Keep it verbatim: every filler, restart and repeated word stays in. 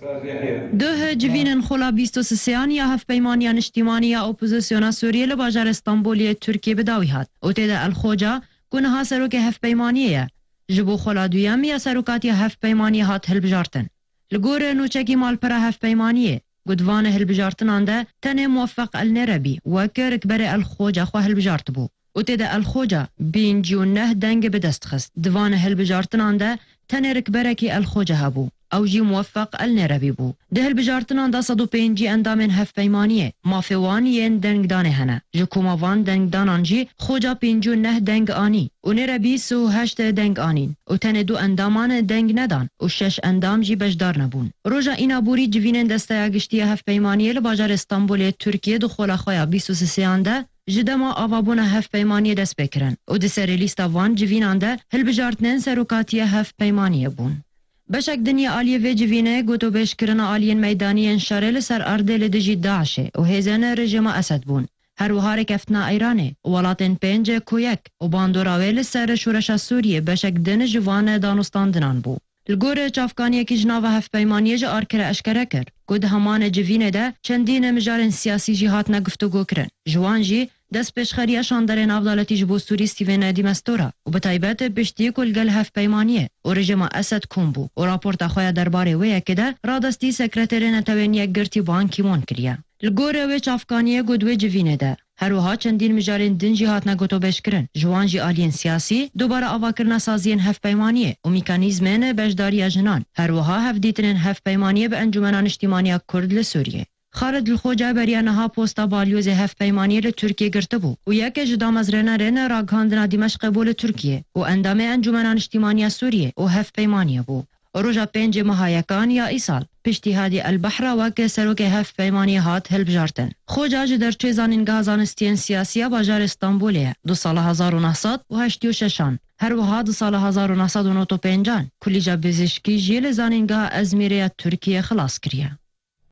Duh civînên xola bîst û sêyan ya Hevpeymaniya Niştîmanî ya Opozisyona Sûriyê li bajarê Stenbolê yê Tirkiyê bi dawî hat û tê de El Xoca, ku niha serokê hevpeymaniyê ye, ji bo xola duyem ya serokatiya hevpeymaniyê hat hilbijartin. Li gor nûçekî malpera hevpeymaniyê, ku di van hilbijartinan de tenê Muweffeq El Nêrebî wek rikberê El Xoca xwe hilbijartibû û tê de El Xoca pêncî û neh deng bi dest xist. Di van hilbijartinan de tenê rikberekî El Xoca hebû, ew jî Muweffeq El Nêrebî bû. Di hilbijartinan de sed û pêncî endamên hevpeymaniyê mafê wan yên dengdanê hene. Ji koma van dengdanan jî Xoca pêncî û neh deng anî û Nêrebî sî û heşt deng anîn û tenê du endaman deng nedan û şeş endam jî beşdar nebûn. Roja Înaborî civînên Desteya Giştî ya Hevpeymaniyê li bajarê Stenbolê Tirkiyê di xola xwe ya bîst û sêyan de ji dema avabûna hevpeymaniyê dest pê kirin û di serê lîsta van civînan de hilbijartinên serokatiya hevpeymaniyê bûn. Beşek din ya aliyê vê civînê gotobêjkirina aliyên meydanî yên şerê li ser erdê li dijî DAIŞê û hêzên rejîma Esed bûn. Her wiha rêkeftina Îranê û welatên pênc ku yek û bandora wê li ser şoreşa Sûriyê beşek din ji van danûstandinan bû. Li gor çavkaniyekî ji nava hevpeymaniyê ji Arkerê eşkere kir ku di heman civînê de çendîn mijarên siyasî jî hatine guftûgokirin. Ji wan jî destpêşxeriya şanderê navdewletî ji bo Sûrî Stephen de Mistura û bi taybet piştî ku li gel hevpeymaniyê û rejîma Esed kom bû û raporta xwe ya derbarê wê yekê de radestî Sekreterê Netewên Yekgirtî Ban Ki-moon kiriye. Li gorî wê çavkaniyê ku di wê civînê de her wiha çendîn mijarên din jî hatine gotobêjkirin. Ji wan jî aliyên siyasî dubare avakirina saziyên hevpeymaniyê û mekanîzmên beşdariya jinan, her wiha hevdîtinên hevpeymaniyê bi Encûmena Niştîmaniya Kurd li Sûriyê. Xalid Lixoca beriya niha posta balyozê hevpeymaniyê li Tirkiyê girtibû û yek ji damezrênerên ragihandina Dîmeşqê bû li Tirkiyê û endamê Encûmena Niştîmaniya Sûriyê û hevpeymaniyê bû. Roja pêncê meha yekan ya îsal, piştî Hadî El Behra wek serokê hevpeymaniyê hat hilbijartin. Xoca ji derçê Zanîngeha Zanistiyên Siyasî ya bajarê Stenbolê ye, di sala hezar û neh sed û heştê û şeş an. Her wiha di sala hezar û neh sed û nod û pênc an Kulîca Bizîşkî jî li Zanîngeha Ezmîrê ya Tirkiyê xilas kiriye.